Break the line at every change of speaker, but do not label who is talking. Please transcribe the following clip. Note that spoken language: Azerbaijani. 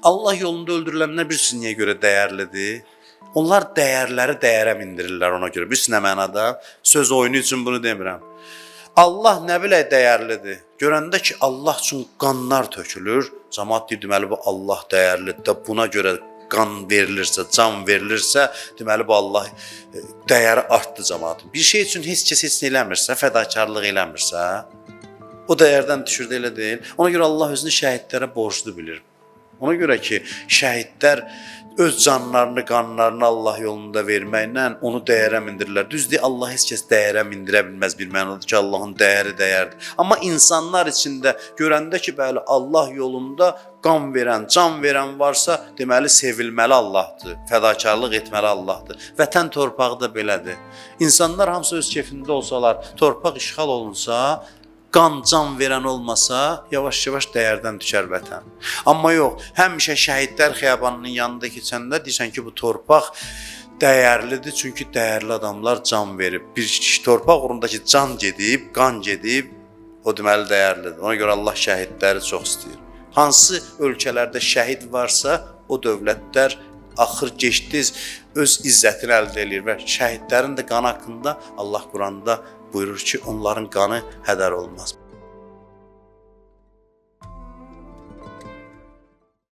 Allah yolunda öldürülənlər bilirsiniz niyə görə dəyərlidir? Onlar dəyərləri dəyərə mindirirlər ona görə. Bilirsiniz nə mənada? Söz oyunu üçün bunu demirəm. Allah nə bilək dəyərlidir. Görəndə ki, Allah üçün qanlar tökülür, cəmaət deyir, deməli bu Allah dəyərlidir də buna görə qan verilirsə, can verilirsə, deməli bu Allah dəyəri artdı cəmaətin. Bir şey üçün heç kəs heç nə eləmirsə, fədakarlıq eləmirsə, o dəyərdən düşür də elə deyil. Ona görə Allah özünü şəhidlərə borclu bilir. Ona görə ki, şəhidlər öz canlarını, qanlarını Allah yolunda verməklə onu dəyərə mindirirlər. Düzdür, Allah heç kəs dəyərə mindirə bilməz bir mənada ki, Allahın dəyəri dəyərdir. Amma insanlar içində görəndə ki, bəli, Allah yolunda qan verən, can verən varsa, deməli sevilməli Allahdır, fədakarlıq etməli Allahdır. Vətən torpağı da belədir. İnsanlar hamısı öz kefində olsalar, torpaq işğal olunsa, qan can verən olmasa, yavaş-yavaş dəyərdən düşər vətən. Amma yox, həmişə şəhidlər xiyabanının yanında keçəndə deyirsən ki, bu torpaq dəyərlidir, çünki dəyərli adamlar can verib. Bir torpaq uğrundakı can gedib, qan gedib, o deməli dəyərlidir. Ona görə Allah şəhidləri çox istəyir. Hansı ölkələrdə şəhid varsa, o dövlətlər axır gec-tez öz izzətini əldə eləyir və şəhidlərin də qanı haqqında Allah Quranda buyurur ki, onların qanı hədər olmaz.